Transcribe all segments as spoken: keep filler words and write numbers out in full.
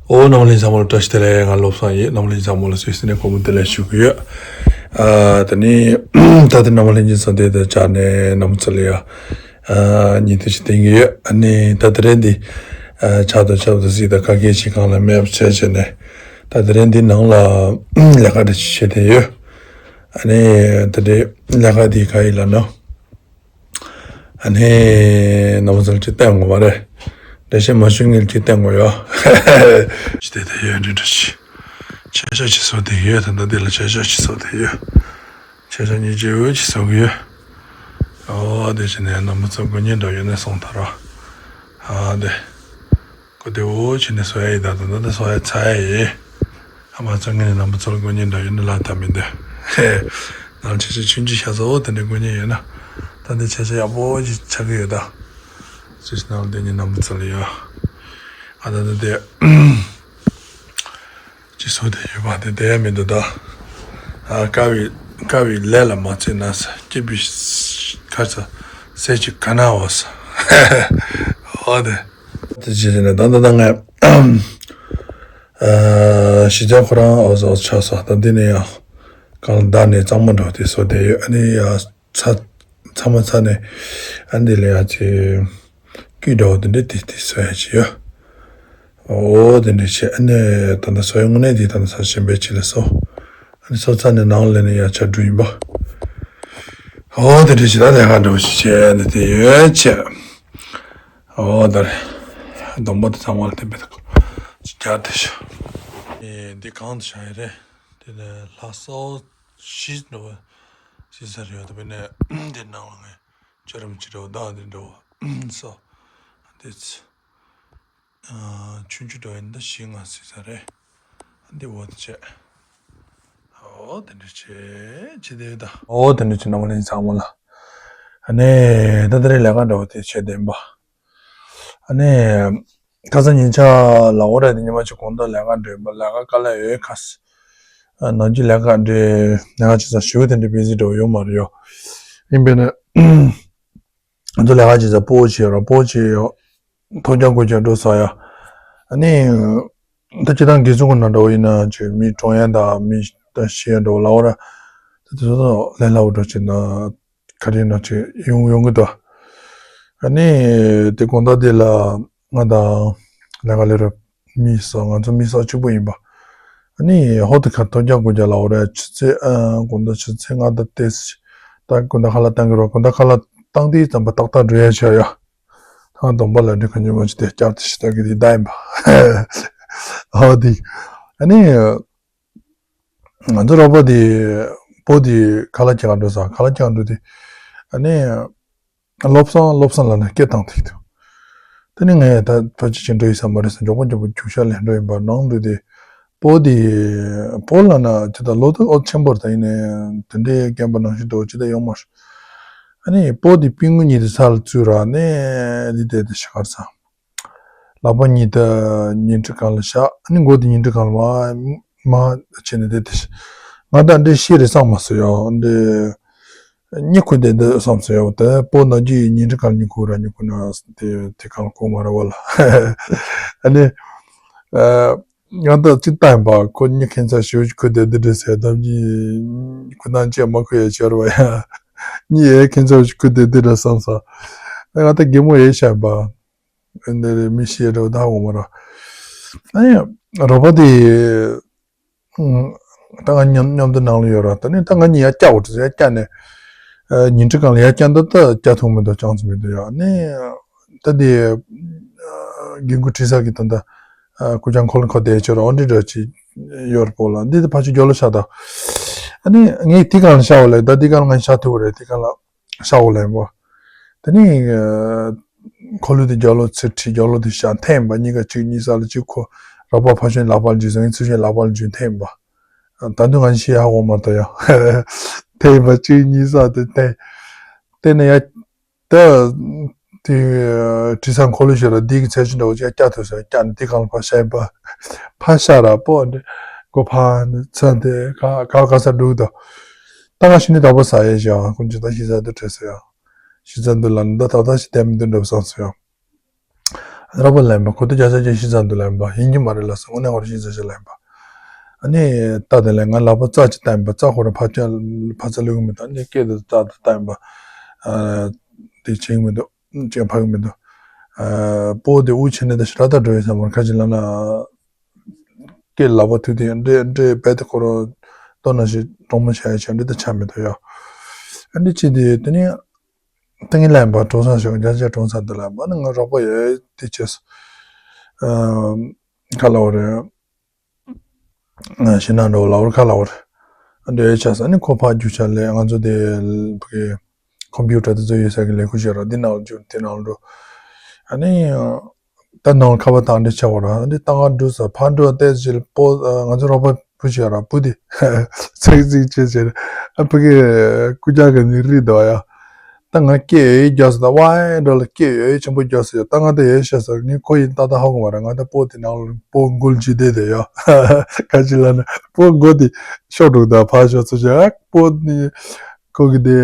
ཨོ། རྣམ་པ་ལྷན་རྒྱས་ཚང་མ་ལ་བཀྲ་ཤིས་བདེ་ལེགས། ང་བློ་བཟང་ཡིན། རྣམ་པ་ལྷན་རྒྱས་ཚང་མ་ལ་སུད་སི་ནས་སྐུ་ཁམས་བདེ་ལེགས་ཞུ་གི་ཡོད། ཨ། ད་ནི་ད་ལྟ་རྣམ་པ་ལྷན་རྒྱས་ཚོ་དེ་དང་བཅར་ནས་རྣམ་པ་ཚོ་ལ་ཡ། ཨ། ཉིན་ཐོ་ཞིག་བསྟན་གི་ཡོད། ཨ་ནི་ད་དེ་རིང་འདི། ཨ། ཕྱག་དང་ཆབ་དང་གཟིག་དང་ཁ་སྐད་ཅིག་གང་ལ་མེད་པ་བྱས་བྱས་ནས། ད་དེ་རིང་འདི་ནང་ལ་ལས་ཀ་འདྲ་ཞིག་བྱེད་བསྡད་ཡོད། ཨ་ནི་ད་དེ་ལས་ཀ་འདི་ག་ཡིན་ལབ་ན། ཨ་ནི་རྣམ་པ་ཚོ་ལ་ཅིག་བསྟན་དགོས་པ་རེད། འགྲེལ་བཤད་མ་ཞུ་སྔོན་ལ་ཅིག་བསྟན་དགོས་ཡོད། ཅི་སྟེ་ད་ཡོད་འདྲི་འདྲ་ཞིག་ཆ་ཤས་ཅིག་བཟོ་བསྡད་ཡོད། ད་ལྟ་འདི་ལ་ཆ་ཤས་ཅིག་བཟོ་བསྡད་ཡོད། ཆ་ཤས་ཉིས་བརྒྱ་འོད་ཅིག་བཟོ་གི་ཡོད། ཨོ། དེ་བྱས་ནས་རྣམ་པ་ཚོ་དགོས་ངེས་འདྲ་ཡོད་ན་གསུངས་ཐལ་རོ། ཨ། དེ། ཁོ་དེ་འོ་བྱས་ནས་བཟོ་ཡ་ཡིན། ད་ད་ད་ད་བཟོ་ཡ་ཚར་ཡ་ཡིན། ཨ་མ་ཚོ་ངས་ནི་རྣམ་པ་ཚོ་ལ་དགོས་ངེས་འདྲ་ཡོད་ན་ལབ་ཐབས་མི་འདུག་ནང་ཆེ་ཆེ་ཆུང་ཆུང་ཤ་ཚ་བོ་དེ་འདྲ་དགོས་ངེས་ཡོད་ན། ད་འདི་ཆེ་ཆེ་ཡག་པོ་ཞིག་ཆགས་ཀྱི་ཡོད་ད། ཅི་ཞིག་ནང་ལ་དེ་ཉིད་རྣམ་པ་ཚོ་ལ་ཡོད། ཨ། ད་ད་དེ། ཅི་བཟོ་བསྡད་ཡོད་པ་དེ་བསྡད་ཡ་མི་འདུག་ད། ཨ། དཀའ་བའི་དཀའ་བའི་ལས་ལ་མ་བརྩོན་ན་ཟེར། སྐྱིད་པའི་ཁ་ཟས་ག་ན་འོ་ཟེར། འོ་དེ། དེ་བྱས་ནས་ད་ད་ད་ངས། ཨ། གཞི་རྩ་ཁོ་རང་འོ་ཟོ་ཆགས་སོང་། ད་འདི་ནས་ཡང་གང་ལ་བདག་ནས་གཙང་མ་འགྲོ་དེ་བཟོ་བསྡད་ཡོད། ཨ་ནི་ཡ། ཚ། ཚ་མ་ཚ་ནས་ཨ་འདི་ལ་ཡ་ཅིག་སྐྱིད་འགྲོ་དེ་འདྲ་དེ་དེ་བཟོ་ཡ་ཅིག་ཡོད། ཨོ་དེ་འདྲ་བྱས། ཨ་ནི་ད་ལྟ་བཟོ་ཡ་དངོས་གནས་དེ་ད་ལྟ་ཚ་ཞིམ་པའི་ཅིག་ལ་བཟོ། ཨ་ནི་བཟོ་ཚར་ནས་ནང་ལ་ནི་ཡ་ཆ་འགྲོ་ཡིན་པ། ཨོ་དེ་འདྲ་བྱས། ད་ལས་ཀ་འགྲོ་ཞིག་བྱས་ནས་དེ་ཡོད་བྱས། ཨོ་ད་རེད། སྡོང་པོ་དེ་ཚང་མ་ལ་བསྟན་པའི་ཅིག་རྒྱག་དེ་ཤོག་ཨེ། འདི་གང་དུ་བཞག་ཡ་རེད། དེ་ནས་ལྷ་ས་བཞི་འགྲོ་བ་ཞིག་ཟེར་ཡོད། དེ་བས་ནས་འདི་ནང་ལ་ངས་ཅོ་རམ་ཅི་འགྲོ་བ་དང་འདི་འགྲོ་བ་སོ། འདི་ཚོ། ཨ། ཆུང་ཆུང་འགྲོ་ཡིན་ད་བཞི་ལྔ་ཟིག་ས་རེད། འདི་འོ་དེ་བྱས། འོ་དེ་འདྲ་བྱས་བྱས་དེ་ད། འོ་དེ་འདྲ་བྱས། རྣམ་པ་ལྷན་རྒྱས་ཚང་མ་ལ། ཨ་ནི་ད་དེ་རིང་ལས་ཀ་འདྲ་བོ་དེ་བྱས་བསྡད་པ། ཨ་ནི། ཁ་སང་ཉིན་ཆ་ལ་འོ་ར་དེ་ཉི་མ་གཅིག་གོང་དུ་ལས་ཀ་འགྲོ་ཡིན་པ། ལས་ཀ་དཀའ་ལས་ཡོད་ཁ་ས། ཨ། ནང་གི་ལས་ཀ་འགྲོ། ལས་ཀ་བྱེད་ས་ཞུ་དེ་འདྲ་བེ་སི་འགྲོ་ཡོད་མ་རེད་ཡོ། ཡིན་པས་ན། ང་ཚོ་ལས་ཀ་བྱེད་ས་སྤོ་བྱེད་རོགས་སྤོ་བྱེད་ཡོ། ཐོ་རྒྱག་གོ་རྒྱག་འགྲོ་ས་ཡ། ཨ་ནི། ད་སྤྱི་བཏང་རྒན་གསུང་གི་ནང་འགྲོ་ཡིན་ན་ཅིག་མི་གྲོངས་ཡ་དང་མི་ད་ཤི་ཡ་འགྲོ་ལ་འོ་ར། ད་དེ་ཚོ་ལས་སླ་བོ་འགྲོ་བྱེད་ན། ག་རེ་ན་ཅིག་ཡོང་ཡོང་གི་འདུག་ཨ་ནི་དེ་དགོང་དག་དེ་ལ་ང་དང་ལས་ཀ་ལས་རོགས་མི་སོ། ང་ཚོ་མི་སོ་གཅིག་པུ་ཡིན་པ། ཨ་ནི་ཧོ་དེ་ཁ་ཐོ་རྒྱག་གོ་རྒྱག་ལ་འོ་ར་ཆུ་ཚོད། ཨ། དགོང་དག་ཆུ་ཚོད་ལྔ་དང་ཏེ་ད་དགོང་དག་ཁ་ལག་བཏང་གི་རོགས། དགོང་དག་ཁ་ལག་བཏང་དུས་ཙམ་པ་ཏག་ཏག་འགྲོ་ཡ་ཆ་ཡ། ད་སྡོང་པོ་ལ་འགྲོ་ག་ཉོ་མ་ཅི་དེ་བསྐྱར་དུ་ཞིག་ལྟ་གི་དེ་ད་ཡིན་པ། ཧོ་དེ། ཨ་ནི། ང་ཚོ་རོགས་པ་དེ། སྤོ་དེ་ཁ་ལག་ཁྱེར་ག་འགྲོ་ས། ཁ་ལག་ཁྱེར་ག་འགྲོ་དེ། ཨ་ནི། བློ་བཟང་བློ་བཟང་ལ་ནི་སྐད་བཏང་ཐིག་ཐུབ། དེ་ནི་ངས་ད་ཕལ་ཆེར་ཅིག་འགྲོ་ཡི་ས་མ་རེད་ཟེར། མགྱོགས་པོ་མགྱོགས་པོ་རྒྱུག་ཤར་ལེན་འགྲོ་ཡིན་པ། ནང་འགྲོ་དེ། སྤོ་དེ། སྤོ་ལ་ན་ཅི་ད་ལོ་ཏོག་ཨོ་ཆེན་པོར་ད་ཡིན་ནས་དེ་འདྲའི་རྐྱེན་པ་ནང་བཞིན་འགྲོ་ཅི་ད་ཡོང་མ་རེད། ཨ་ནི་སྤོ་དེ་པུས་མོ་གཉིས་དེ་ས་ལ་བཙུགས་ར་ནས་འདི་དེ་དེ་ཤ་ཁར་ས། ལག་པ་གཉིས་དེ་ཉལ་ཁྲི་སྒང་ལ་བཞག་ཨ་ནི་མགོ་དེ་ཉལ་ཁྲི་སྒང་ལ་མ་མ་བྱས་ནས་བསྡད་དེ། ང་ད་འདྲེ་ཤི་རེད་བསམ་མ་སོང་ཡ། འདྲེ་གཉིད་ཁུག་བསྡད་འདུག་བསམ་སོང་ཡ། དེ་སྤོ་ནང་གི་ཉལ་ཁྲི་སྒང་ལ་གཉིད་ཁུག་ར་གཉིད་ཁུག་ན་དེ་དེ་སྒང་ལ་ཁུག་མ་རེད་བ་ལ། ཨ་ནི་ང་ད་ཅི་ལྟ་ཡིན་པ། ཁོ་གཉིད་ཁེངས་ཚ་ཞེ་པོ་ཅིག་ཁུག་བསྡད་འདུག་འདྲེ་ཟེར། ད་གཉིད་ཁུག་ན་ཅི་མ་ཁུག་ཡ་ཆེ་བ་ཡ། གཉིད་ཡ་ཁེངས་ཚ་ཞིག་ཁུག་བསྡད་འདུག་འདྲ་བསམ་སོང་། ང་ད་གད་མོ་ཡ་བཤད་པ། འདི་རེད། མི་ཤེས་རོ་ད་འོ་མ་རོ། ཨ་ནི་རོགས་པ་དེ་ད་ང་མཉམ་མཉམ་དུ་ནང་ལ་ཡོད་ར། ད་ནི་ད་ང་གཉིས་ཡར་བཀྱག་འོ་དེ་ཡར་བཀྱག་ནས་ཉིན་གྲི་སྒང་ལ་ཡར་བཀྱག་འདི་ད་བཀྱག་ཐུབ་མི་འདུག་ཅང་ཙམ་མི་འདུག་ཡ། ཨ་ནི་ད་དེ་རྒན་རྒོན་ཁྲིད་ས་གི་ད་ད་ཀུ་ཅང་ཁོ་ལ་ཁོ་དེ་ཆོ་ར་འོ་འདི་འདྲ་ཅིག་ཡོད་ར་པོ་ལ། འདི་ད་ཕ་ཆུ་རྒྱ་ལོ་ཤ་ད། ཨ་ནི་ངས་དེ་སྒང་ལ་ཤ་འོ་ལས། ད་དེ་སྒང་ལ་ང་ཤ་ཐུབ་རེད། དེ་སྒང་ལ། ཤ་འོ་ལེན་པ། དེ་ནི་ཁོ་ལུ་དེ་རྒྱ་ལོ་ཚེ་ཁྲི་རྒྱ་ལོ་དེ་ཤ་འཐེན་པ། གཉིས་ཀ་གཅིག་གཉིས་ས་ལ་གཅིག་ཁོ་རག་པ་ཕ་ཤོན་ལག་པར་འཇུས་སོང་། ཚུར་ཤོན་ལག་པར་འཇུས་འཐེན་པ། ད་དུང་ང་ཤི་ཧ་གོ་མ་ཐོ་ཡ། འཐེན་པ་གཅིག་གཉིས་ས་དེ་འཐེན། དེ་ནས་ཡ་ད་དེ་དྲི་སང་ཁོ་ལུ་ཤོད་ར་དེ་གི་ཚེ་ཆུ་འདྲ་བོ་ཅིག་བཀྱག་ཐུབ་སོང་། བཀྱག་ནས་དེ་གང་ལ་ཕ་ཤ་ཡིན་པ། ཕ་ཤ་ར་པོ་འདི་གོ་ཕ་ནི་ཚ་འདི་ག་ག་ག་ས་འདུག་ད། ད་ང་ཤི་ནི་ད་པོ་ས་ཡ་ཞག་ཀུན་གྱི་ད་ཤི་ས་དུ་བྲེས་སོ་ཡ། ཤི་ས་འདི་ལ་ནི་ད་ད་ད་ཤི་དེ་མི་འདུག་འདྲ་བསམ་སོ་ཡ། རོགས་པ་ལེན་པ་ཁོ་ཚོ་བརྒྱ་ཆ་བརྒྱ་ཤི་ཚར་འདུག་ལེན་པ་ཡིན་གྱི་མ་རེད་ལ་ས་དངོས་གནས་ཁོ་རང་ཤི་ཚར་ཤག་ལེན་པ། ཨ་ནི་ད་དེ་ལས་ང་ལག་པ་རྩ་ཅིག་བཏང་པ་རྩ་ཁོ་རང་ཕར་ཕྱོགས་ཕར་ཚུར་ལུས་ཀྱི་མི་འདུག་ཨ་ནི་སྐེ་དེ་རྩ་དེ་བཏང་པ་དེ་བྱེད་ཀྱི་མི་འདུག་ཅེས་ཕ་གི་མི་འདུག་སྤོ་དེ་དབུགས་ཆད་ནས་ད་ཞེ་དྲག་འགྲོ་ཡོད་ས་མ་རེད། ཁ་ཅིག་ལབ་ན་སྐེ་ལག་པ་ཐུག་དེ་འདྲེ་འདྲེ་རྦད་དེ་ཁོ་རང་ལྟོ་ན་ཞིག་གྲང་མོ་བྱས་བྱས་འདྲེ་ད་ཆ་མི་ཐུབ་ཡ། ཨ་འདྲེ་ཅི་དེ་དེ་ནི་ཏིང་ངེ་ལན་པ་གྲོང་ས་ཞོག་རྒྱ་ཆེ་གྲོང་ས་དེ་ལ་མ་ནི་ང་རོགས་པ་ཡོད་དེ་ཅེས་ཁ་ལ་བ་རེད། ཤི་ན་འགྲོ་ལ་བར་ཁ་ལ་བར་འདྲེ་ཆ་ས་ནི་ཁོ་ཕ་རྒྱུ་ཆ་ལས་ང་ཚོ་དེ་བུ་གི་ཁོམ་པིའུ་ཊར་དེ་ཚོ་ཡོད་ས་གི་ལས་ཁུར་བྱེད་ར་འདི་ནང་རྒྱུ་འདི་ནང་འགྲོ། ཨ་ནི་ད་ནང་ཁ་བ་བཏང་འདྲེ་ཆ་བ་ར་འདི་ཏང་ང་འགྲོ་ས་ཕ་འགྲོ་ཏེ་ཅིལ་པོ་ང་ཚོ་རོགས་པ་བུ་ཞིག་ར་བུ་དེ་ཚིག་ཚིག་བྱེད་བྱེད་ཨ་བུ་གི་སྐུ་རྒྱག་གི་ནི་རི་དོ་ཡ། ད་ང་སྐད་ཡོད་རྒྱག་སོང་ད་ཝའི་འགྲོ་ལ་སྐད་ཡོད་ཆེན་པོ་རྒྱག་སོང་ཡ། ད་ང་ད་ཡོད་ཤ་ས་ངས་ཁོ་ཡིན་ཏག་ཏག་ཧ་གོ་མ་ར། ང་ད་སྤོ་དེ་ནང་ལ་སྤོ་མགོལ་ཅི་བསྡད་དེ་ཡ་ག་ཅི་ལ་ན་སྤོ་མགོ་དེ་ཤོག་འགྲོ་ད་ཕ་ཤོག་ཚོ་ཞག་སྤོ་ནི་ཁོ་གི་དེ་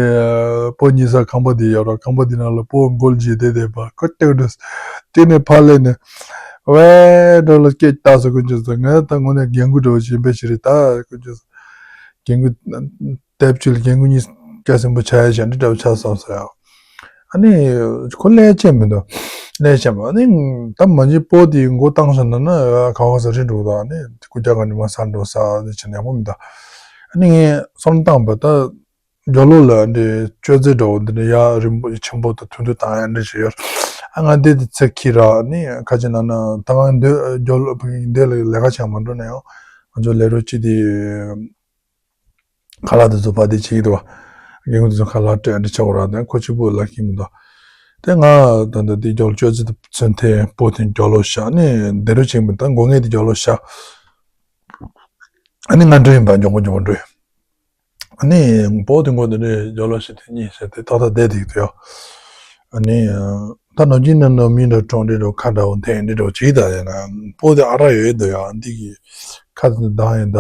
སྤོ་གཉིས་ས་ཁང་པ་དེ་ཡོད་ར། ཁང་པ་དེ་ནང་ལ་སྤོ་མགོལ་ཅི་བསྡད་དེ་པ་ཁོ་སྐྱག་འགྲོ་དེ་ནས་ཕ་ལས་ནས་ཝའི་འགྲོ་ལ་སྐད་ཏག་སོ་ཀུན་ཅི་ས་ང་ད་ངོ་ནས་རྒན་གུ་འགྲོ་བཞིན་པའི་ཞི་རི་ད་ཀུན་ཅི་ས་རྒན་གུ་དེབ་ཅིག་ལ་རྒན་གུ་གཉིས་སྐྱ་སེང་པོ་ཆ་ཡ་ཞན་འདྲི་འདྲ་བོ་ཆ་སོང་ཟེར་ཡ། ཨ་ནི་ཁོ་ལས་ཆེ་མི་འདུག་ལས་ཆེ་མ་ཨ་ནི་ད་མ་ཇི་པོ་དེ་མགོ་བཏང་ཤ་ན་ན་ག་བ་ས་རི་འགྲོ་ད་ཨ་ནི་སྐུ་རྒྱག་ག་ནི་མ་ས་འགྲོ་ས་དེ་ཆེ་ནས་མོ་མི་འདུག་ཨ་ནི་ངས་སོང་བཏང་པ་ད་རྒྱ་ལོ་ལ་འདི་ཅོ་ཙེ་འགྲོ་འདི་ནི་ཡ་རིམ་པ་ཆེན་པོ་དང་ཐུང་ཐུང་བཏང་ཡ་འདྲི་ཞིག་ཡོད། ཨ་ང་འདི་དེ་ཚེ་ཁྱི་ར་ཨ་ནི་ཁ་ཅིག་ན་ན་ད་ང་འདི་རྒྱ་ལོ་འདི་ལ་ལས་ཀ་ཆེ་མ་འགྲོ་ན་ཡང་ང་ཚོ་ལས་རོགས་ཅི་དེ། ཁ་ལག་དེ་ཚོ་ཕ་དེ་བྱེད་ཀྱི་འདུག་བ། རྒན་གོག་དེ་ཚོ་ཁ་ལག་སྤྲད་འདྲི་ཆགས་ར་དང་ཁོ་གཅིག་པུ་ལ་ཁྱིམ་མི་འདུག་དེ་ང་ད་ལྟ་དེ་རྒྱོག་སྤྱོད་ཚེ་ཚུན་ཐེ་པོ་དེ་རྒྱོག་ལོ་ཤ་ནི་འདི་རུ་བྱེད་མི་ད་མགོ་ངས་དེ་རྒྱོག་ལོ་ཤ། ཨ་ནི་ང་འགྲོ་ཡིན་པ་མགྱོགས་པོ་མགྱོགས་པོ་འགྲོ་ཡིན། ཨ་ནི་པོ་དེ་མགོ་དེ་འདྲས་རྒྱོག་ལོ་ཤ་དེ་གཉིས་ཟེར་དེ་ཏག་ཏག་བསྡད་དེ་འདུག་ཡ། ཨ་ནི། ད་ནོར་གྱི་ནི་ནོར་མི་འདྲ་གྲོང་འདྲ་འགྲོ་ཁ་འདྲ་བོ་འཐེན་འདྲ་འགྲོ་བྱེད་ད་ཡིན་ན་པོ་དེ་ཨ་ར་ཡོད་འདུག་ཡ་འདི་གི་ཁ་དེ་འདང་ཡིན་ད་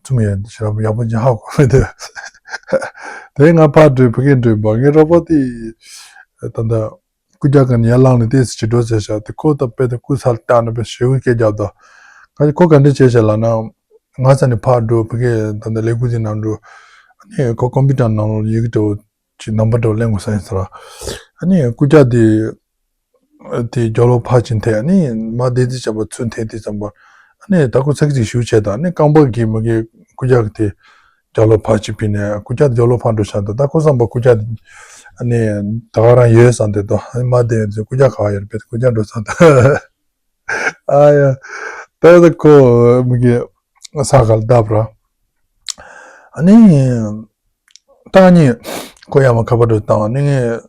ཚུམ་ཡིན་ཞེ་རབ་ཡག་པོ་ཅིག་ཧ་གོ་མི་འདུག་དེ་ང་ཕར་འགྲོ་ཕ་གི་འགྲོ་བ་ངའི་རོགས་པ་དེ་ད་ལྟ་སྐུ་རྒྱག་ག་ནས་ཡར་ལངས་ནས་ཏོག་ཙམ་ཅིག་འགྲོ་ཟེར་ཤག་དེ་ཁོ་ད་དཔེ་དེ་སྐུ་ཚར་བཏང་ནས་དཔེ་ཞེ་པོ་སྐད་རྒྱབ་ད་ག་ཁོ་ག་འདྲ་བྱས་ཤག་ལབ་ན་ང་ས་ནས་ཕར་འགྲོ་ཕ་གི་ད་ལྟ་ལས་ཁུངས་དེ་ནང་འགྲོ་ཨ་ནི་ཁོ་ཀོམ་པུ་ཊར་ནང་ལ་ཡི་གེ་འདྲ་བོ། ཅིག་རྣམ་པ་འདྲ་བོ་གླེང་དགོས་ས་ཡིན་ཟེར། ཨ་ནི་སྐུ་རྒྱག་དེ་དེ་རྒྱབ་ལོགས་ཕར་ཕྱིན་ཐལ་ཨ་ནི་མ་བསྡད་དེ་བྱས་པ་ཚུར་འཐེན་དེ་ཙམ་པ་ཨ་ནི་ད་ཁོ་ཚིག་ཅིག་ཞུ་བྱས་དང་ཨ་ནི་རྐང་པ་གིས་མ་གིས་སྐུ་རྒྱག་དེ་རྒྱབ་ལོགས་ཕར་ཕྱིན་ཕིན་ནས་སྐུ་རྒྱག་དེ་རྒྱབ་ལོགས་ཕར་འགྲོ་ཤག་འདུག་ད་ཁོ་བསམ་པ་སྐུ་རྒྱག་དེ་ཨ་ནི་ད་ག་རང་ཡོད་བསམ་དེ་དོ་ཨ་ནི་མ་བསྡད་ཡོད་ཚེ་སྐུ་རྒྱག་ག་བ་ཡོད་རེད་པས་སྐུ་རྒྱག་འགྲོ་ས་འདུག་ཨ་ཡ། ད་ད་ཁོ་མི་གི་ས་ག་ལ་བརྡབས་ར། ཨ་ནི། ད་ནི་ཁོ་ཡ་མ་ཁ་པར་འགྲོ་བཏང་ནི་ངས་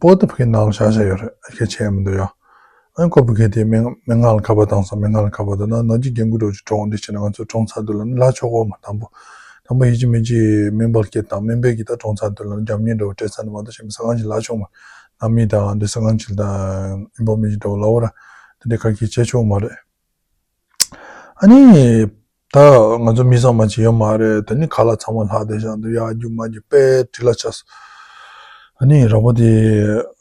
པོ་ཏི་ཕ་གི་ནང་ལ་བཞག་བཞག་ཡོད་རེད་སྐད་ཆ་ཡང་མི་འདུག་ཡ། ཨ་ནི་ཁོ་ཕ་གི་དེ་མི་མི་ང་ལ་ཁ་པར་བཏང་སོང་མི་ང་ལ་ཁ་པར་བཏང་ན་ནང་གི་རྒན་རྒོན་འགྲོ་ཅིག་གྲོངས་འདི་བྱས་ན་ང་ཚོ་གྲོངས་ཚར་འདུག་ལ་ནི་ལ་ཆོག་གོ་མ་དང་པོ། དང་པོ་ཡིད་ཆེས་མི་ཆེས་སྨན་པ་སྐད་བཏང་སྨན་པས་ཀྱི་ད་གྲོངས་ཚར་འདུག་ལ་ནི་རྒྱབ་གཉེར་འགྲོ་སྤྲད་ཚར་ནི་མ་གཏོགས་གཞན་མི་ས་གང་ཅིག་ལ་ཆོག་མ། ནང་མི་དང་འདི་ས་གང་ཅིག་ད་ཨིན་པོ་མི་ཅིག་འགྲོ་ལ་འོ་ར་དེ་འདྲའི་ཁ་སྐད་བྱས་ཆོག་མ་རེད། ཨ་ནི། ད་ང་ཚོ་མི་ཚང་མ་ཅིག་ཡོད་མ་རེད་དེ་ནི་ཁ་ལག་ཚང་མ་ལྷག་བསྡད་བཞག་འདུག་ཡ་རྒྱུ་མ་རྒྱུ་དཔེ་དྲི་ལ་ཆགས་སོང་། ཨ་ནི་རོགས་པ་དེ་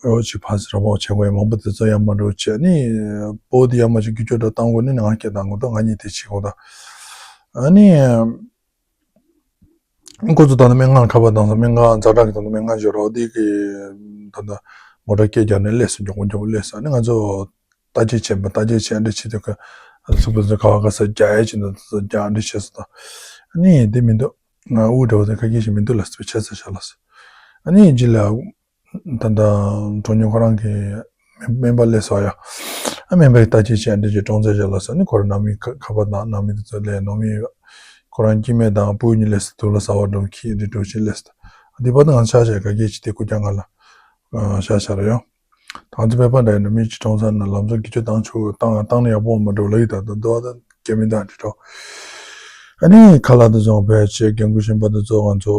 འོ་ཅིག་ཕ་སི་རོགས་པ་བྱེད་དགོས་ཡ་མང་པོ་དེ་ཚོ་ཡ་མ་འགྲོ་བྱས་ཨ་ནི་པོ་དེ་ཡ་མ་ཅིག་རྒྱུ་སྐྱོ་འདྲ་བཏང་དགོས་ནི་ང་སྐད་བཏང་དགོས་ད་ང་གཉིས་དེ་བྱེད་དགོས་ད། ཨ་ནི། ཁོ་ཚོ་ད་ནི་སྨན་ཁང་ཁ་པར་བཏང་སོང་སྨན་ཁང་ཛ་དྲག་གི་ད་ནི་སྨན་ཁང་ཞོར་རོགས་དེ་གི་ད་ལྟ་མོ་ཊ་སྐད་རྒྱག་ནས་སླེབས་སོང་མགྱོགས་པོ་མགྱོགས་པོ་སླེབས་སོང་ཨ་ནི་ང་ཚོ་ལྟ་དཔྱད་བྱས་པ་ལྟ་དཔྱད་བྱས་འདྲི་བྱེད་དུས་ཁ་ཚུགས་པ་ཚོ་ག་བ་ག་ས་རྒྱག་ཡས་བྱེད་འདུག་ཚོ་རྒྱག་འདྲི་བྱས་སོང་ད་ཨ་ནི་དེ་མི་འདུག་ང་དབུགས་འདྲ་བ་དེ་ཁ་སྐད་ཞིག་མི་འདུག་ལ་སི་པའི་ཆ་ཚ་ཤ་ལ་སི་ཨ་ནི་རྗེས་ལ། ད་ལྟ་གྲོང་ཉུང་ཁོ་རང་གི་སྨན་པ་སླེབས་སོང་ཡ། ཨ་སྨན་པའི་ལྟ་ཅི་བྱས་འདི་ཅི་གྲོང་ཚོའི་ཞལ་ལ་ཟ་ནི་ཁོ་རང་ནང་མི་ཁ་པར་དང་ནང་མི་དེ་ཚོ་སླེབས་ནང་མི་ཁོ་རང་སྐྱེ་དམན་དང་སྤུན་གཉིས་སླེབས་སོང་དུག་ལ་ཟ་བ་འགྲོ་ཁྱི་འདི་འགྲོ་ཅི་སླེབས་སོང་འདི་པ་དང་ང་ཆ་བཞག་ག་གེ་ཅི་དེ་སྐུ་རྐྱང་ང་ལ་ཤ་ཤ་ར་ཡོང་། ད་ང་ཚོ་སྨན་པ་འདྲ་ཡིན་ན་མི་ཅི་གྲོང་ཚོ་ན་ལམ་སང་དགེ་ཆོས་བཏང་ཆོག་བཏང་བཏང་ན་ཡག་པོ་མ་འགྲོ་ལ་ཡི་ད་ད་འདུག་ད་སྐྱེ་དམན་དང་འདི་འགྲོ། ཨ་ནི་ཁ་ལག་དེ་ཚོ་བེད་སྤྱད་རྒན་རྒོན་གཞོན་པ་དེ་ཚོ་ང་ཚོ་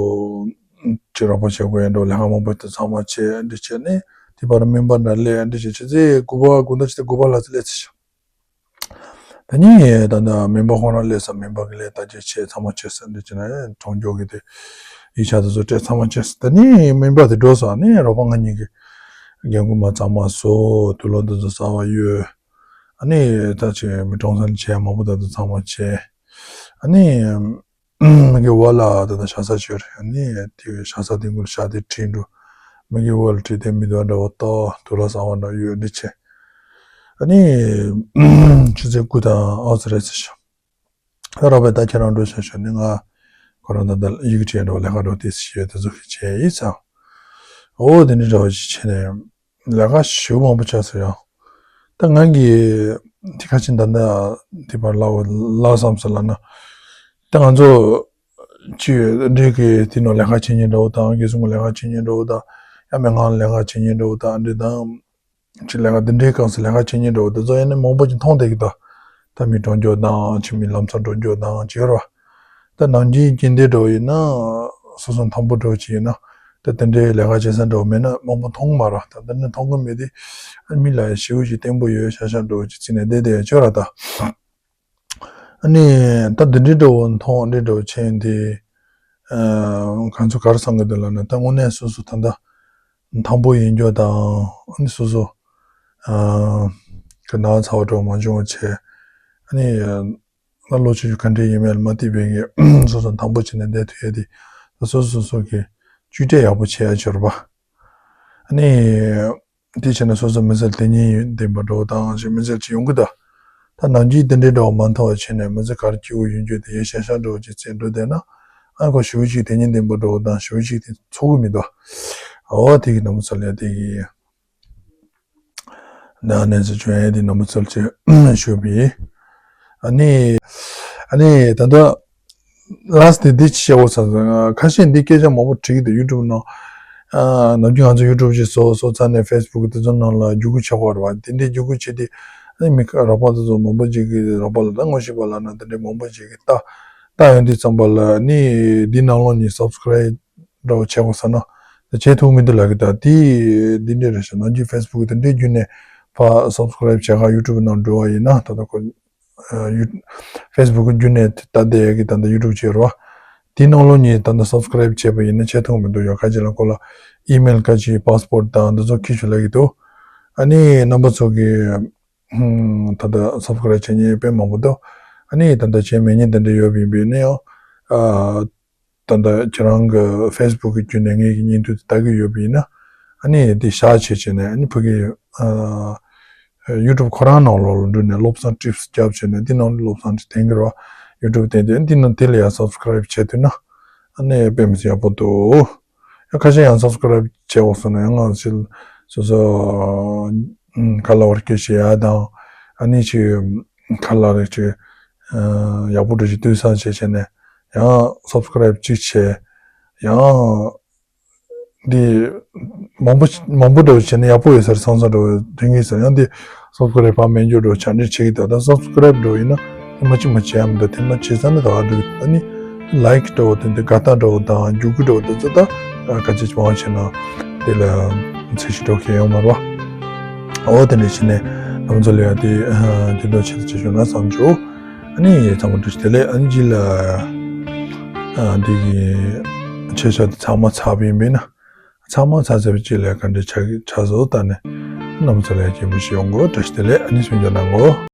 ཅི་རོགས་པ་བྱེད་དགོས་ཡིན་འགྲོ་ལས་ཀ་མང་པོ་དེ་ཚང་མ་བྱས་འདི་བྱས་ནས་དེ་བར་སྨན་པ་འདྲ་སླེབས་འདི་བྱས་བྱས་ཚེ་དགུ་པ་དགུ་ཟླ་ཅི་དེ་དགུ་པ་ལྷག་ཙམ་སླེབས་ཚེ་ཤག་ད་ནི་ད་ལྟ་སྨན་པ་ཁོ་རང་སླེབས་ས་སྨན་པ་གི་ལས་ལྟ་ཅི་བྱས་ཚང་མ་བྱས་ས་འདི་བྱས་ན་གྲོང་ཁྱེར་གི་དེ་ཡིག་ཆ་དེ་ཚོ་སྤྲད་ཚང་མ་བྱས་ས་ད་ནི་སྨན་པ་དེ་འགྲོ་ས་ནི་རོགས་པ་ང་གཉིས་ཀྱི་རྒན་རྒོན་མ་ཚང་མ་བཟོ་དུག་ལོག་དེ་ཚོ་ཟ་བ་གཡོས། ཨ་ནི་ད་ཅིག་མི་གྲོངས་ཚར་བྱས་མང་པོ་ད་དུང་ཚང་མ་བྱས། ཨ་ནི་མི་གི་བ་ལ་ད་ད་ཤ་ས་ཅོར། ཨ་ནི་དེ་ཤ་ས་དེ་འགུལ་ཤ་དེ་ཁྲིད་འགྲོ། མི་གི་བ་ལ་ཁྲིད་དེ་མི་དུ་འདྲ་བ་ཏོ་དུ་ལ་ས་བ་འདྲ་ཡོད་འདི་བྱས། ཨ་ནི་ཆུ་ཚོད་དགུ་དང་ཨའོ་ཙི་རེད་ཟེར་ཤག་ད་རོགས་པས་ད་ཁྱེད་རང་འགྲོ་ཤག་ཤག་ནི་ང་ཁོ་རང་ད་ད་ཡིག་ཁྲིད་འགྲོ་ལས་ཀ་འགྲོ་དེ་ཞེས་དེ་ཚོ་གི་བྱས་ཡིན་ཙང་། ཨོ་དེ་འདྲ་འདྲ་བ་ཞིག་བྱས་ནས། ལས་ཀ་ཞེ་པོ་མང་པོ་བྱས་སོང་ཡང་། ད་ང་གིས་དེ་ཁ་ཆེ་ད་ལྟ་དེ་བར་ལབ་ལབ་བསམ་སོང་ལབ་ན། ད་ང་ཚོ་ཅི་འདྲེ་གི་དེ་ནང་ལས་ཀ་བྱེད་མཁན་འདྲ་བོ་དང་རྒན་གསུམ་གི་ལས་ཀ་བྱེད་མཁན་འདྲ་བོ་དང་ཡང་མེད་ངང་ལས་ཀ་བྱེད་མཁན་འདྲ་བོ་དང་འདྲེ་དང་། ཅི་ལས་ཀ་འདི་འདྲའི་སྐབས་སུ་ལས་ཀ་བྱེད་མཁན་འདྲ་བོ་དེ་ཚོ་ཡང་ནི་མང་པོ་ཅིག་མཐོང་བསྡད་ཀྱི་འདུག་ད་མི་གྲོངས་རྒྱུ་དང་ཕྱི་མི་ལམ་སང་འགྲོ་རྒྱུ་དང་ཅི་ཡོད་རེད་བ། ད་ནམ་རྒྱུན་སྐྱིད་འདེད་འགྲོ་ཡིན་ན། སོ་སོ་དང་པོ་འགྲོ་ཅི་ཡིན་ན། ད་དེ་འདྲའི་ལས་ཀ་བྱེད་ས་འགྲོ་མེད་ན་མང་པོ་མཐོང་གི་མ་རེད། ད་འདི་ནི་མཐོང་གི་མེད་དེ། ཨ་མི་ལ་ཞེ་པོ་ཞིག་བརྟན་པོ་ཡོད་ཤག་ཤག་འགྲོ་ཅི་ཚིག་ནས་བསྡད་བསྡད་ཡོད་ཅོག་ར་ད། ཨ་ནི་ད་འདི་འདྲའི་འགྲོ་བོ་མཐོང་འདྲའི་འགྲོ་བོ་ཆེན་དེ། ཨ་གང་ཚོ་གར་སང་གི་འདུག་ལབ་ན་ད་དངོས་གནས་སོ་སོ་ད་ལྟ་དང་པོ་ཡིན་རྒྱུ་དང་ཨ་ནི་སོ་སོ། ཨ་གི་ནང་ཚ་བ་འགྲོ་མ་བྱུང་བ་བྱས། ཨ་ནི། ང་ལོ་ཆུང་ཆུང་ག་འདྲས་ཡིན་མིན་ལ་མ་བལྟས་པའི་ངས་སོ་སོ་དང་པོ་བྱས་ནས་བསྡད་ཐུབ་ཡས་དེ། སོ་སོ་སོ་སོ་གི་བཅོས་སྒྲིག་ཡག་པོ་བྱེད་ཡ་ཅིག་ཡོད་རེད་པ། ཨ་ནི། དེ་བྱས་ན་སོ་སོ་མི་ཚེ་དེ་ཉིད་ཡོད་བདེན་པ་འགྲོ་དང་ཅིག་མི་ཚེ་ཅིག་ཡོང་གི་འདུག་ད་ནམ་རྒྱུན་དེ་འདྲའི་འགྲོ་བ་མ་མཐོང་བ་བྱས་ནས་མི་ཚེ་ག་རེ་སྐྱིད་པོ་ཡོང་རྒྱུ་དེ་ཡེ་ཤ་ཤ་འགྲོ་བ་ཅིག་བྱས་འགྲོ་བསྡད་ན། ཨ་ཁོ་ཞེ་པོ་ཅིག་དེ་ཉིད་བདེན་པ་འགྲོ་དང་ཞེ་པོ་ཅིག་དེ་ཚོར་གི་མི་འདུག་འོ་དེ་གི་ནམ་ཚོད་ལ་དེ་གི། ད་གནས་ཚུལ་བྱུང་ཡས་འདི་རྣམ་པ་ཚོར་ཅིག་ཞུས་པ་ཡིན། ཨ་ནི། ཨ་ནི་ད་ལྟ་ལཱསི་ཊི་འདི་ཅི་བྱ་བ་ཚ་ཚ་ཁ་ཤས་འདི་སྐད་ཆ་མང་པོ་དྲིས་ཀྱི་འདུག་ཡུ་ཊུབ་ནང་། ཨ་ནམ་རྒྱུན་ང་ཚོ་ཡུ་ཊུབ་ཅིག་བཟོ་བཟོ་ཚར་ནས་ཕེ་སི་བུག་དེ་ཚོ་ནང་ལ་བསྒྱུར་བཀོད་བྱེད་དགོས་རེད་བ། དེ་འདྲའི་བསྒྱུར་བཀོད་བྱེད་དུས་ཨ་ནི་མི་ཁ་རོགས་པ་དེ་ཚོ་མང་པོ་ཅིག་གིས་རོགས་པ་ལ་ད་ངོ་ཤེས་པ་ལབ་ན་དེ་འདྲའི་མང་པོ་ཅིག་གིས་ལྟ་ལྟ་ཡོང་དུས་ཙམ་པ་ལ་ཨ་ནི་འདི་ནང་ལོགས་ནས་སབ་སི་ཀ་རའིབ་འདྲ་བོ་བྱེད་དགོས་ཟེར་ན། ད་བྱེད་ཐུབ་མི་འདུག་ལབ་ཀྱི་ད་དེ་འདི་འདྲ་རེད་ཤག་ནམ་རྒྱུན་ཕེ་སི་བུག་དེ་འདྲའི་བརྒྱུད་ནས་ཕར་སབ་སི་ཀ་རའིབ་བྱེད་ག་ཡུ་ཊུབ་ནང་འགྲོ་བ་ཡིན་ན་ད་ལྟ་ཁོ་ཡུ་ཕེ་སི་བུག་བརྒྱུད་ནས་ལྟ་བསྡད་ཡག་གི་ད་ལྟ་ཡུ་ཊུབ་བྱེད་རོགས། དེ་ནང་ལོགས་ནས་ད་ལྟ་སབ་སི་ཀ་རའིབ་བྱས་པ་ཡིན་ན་བྱེད་ཐུབ་མི་འདུག་ཡོད་ཁ་ཅིག་ལ་ཁོ་ལ་ཨི་མེལ་ཁ་ཅིག་པ་སི་པོར་ཊི་དང་འདི་ཚོ་འཁྱེར་ཤོག་ལབ་ཀྱི་འདུག་ཨ་ནི་རྣམ་པ་ཚོ་གི་ད་ལྟ་སབ་སི་ཀ་རའིབ་བྱེད་མཁན་དཔེ་མང་པོ་འདུག་ཨ་ནི་ད་ལྟ་བྱེད་མེད་མཁན་དེ་འདྲ་ཡོད་པ་ཡིན་པས་ནི་ཡང་། ཨ། ད་ལྟ་ཁྱེད་རང་གི་ཕེ་སི་བུག་གི་བརྒྱུད་ནས་ངེད་ཀྱི་བརྙན་ཐུང་དེ་ལྟ་གི་ཡོད་པ་ཡིན་ན། ཨ་ནི་དེ་བཞག་བྱས་བྱས་ནས་ཨ་ནི་ཕ་གི་ཨ་ཡུ་ཊུབ་ཁོ་རང་ནང་ལོགས་ལ་འགྲོ་ནས་བློ་བཟང་ཊིབ་སི་རྒྱབ་བྱས་ནས་འདི་ནང་ལ་བློ་བཟང་ཊིབ་སི་དེང་གི་རེད་བ། ཡུ་ཊུབ་བསྟན་ཏེ་འདི་ནང་དེ་ལ་ཡང་སབ་སི་ཀ་རའིབ་བྱས་ཐུབ་ན་ཨ་ནི་དཔེ་མི་སྲིད་ཡག་པོ་འདུག་ཡང་ཁ་ཤས་ཡང་སབ་སི་ཀ་རའིབ་བྱས་འོག་སོང་ན་ཡང་ང་ཚོ་སོ་སོ་ཁ་ལ་བར་སྐད་བཤད་ཡ་དང་ཨ་ནི་ཅིག་ཁ་ལ་རེ་ཅིག་ཡག་པོ་འདྲ་ཅིག་སྟོན་ས་བྱས་བྱས་ནས། ཡང་སབ་སི་ཀ་རའིབ་གཅིག་བྱས། ཡང་འདི་མང་པོ་མང་པོ་འདྲ་བོ་བྱས་ན་ཡག་པོ་ཡོད་ས་རེད་བསམ་བསམ་འདྲ་བོ་དྲན་གྱི་ཡོད་ས། ཡང་འདི་སབ་སི་ཀ་རའིབ་ཕར་མེད་འཇོག་འདྲ་བོ་ཆ་འདྲི་བྱེད་ཀྱི་འདུག་ད་སབ་སི་ཀ་རའིབ་འདྲ་བོ་ཡིན་ན་ཐེངས་མ་གཅིག་མ་བྱས་ཡ་མི་འདུག་ཐེངས་མ་བྱས་ཚར་ན་ད་ག་འགྲིག་ད་ནི་ལའིཀ་འདྲ་བོ་དེ་འདི་དགའ་རྟགས་འདྲ་བོ་དང་རྒྱུག་ཁུག་འདྲ་བོ་དེ་ཚོ་ད་ག་ཅིག་མང་བྱས་ན་དེ་ལ་ཚད་གཞི་འགྲོ་མཁན་ཡོད་མ་རེད་བ། འོ་དེ་འདྲ་བྱས་ནས་ང་ཚོ་ལ་ཡང་དེ་འདི་འདྲ་བྱེད་ཅེས་བྱུང་ན་བསམ་བྱུང་། ཨ་ནི་ཚང་མ་བཀྲ་ཤིས་བདེ་ལེགས། ཨ་ནི་རྗེས་ལ་ཨ་འདི་གི་ཆེ་ཆ་དེ་ཚང་མ་ཚར་བ་ཡིན་པས་ན་ཚང་མ་ཚར་ཚར་བའི་རྗེས་ལ་ག་འདྲ་ཆགས་ཆགས་བཟོ་ལྟ་ནས་རྣམ་ཚོ་ལས་སྐྱིད་པོ་ཞིག་ཡོང་གོ་བཀྲ་ཤིས་བདེ་ལེགས། ཨ་ནི་སུན་འཇོག་གནང་གོ།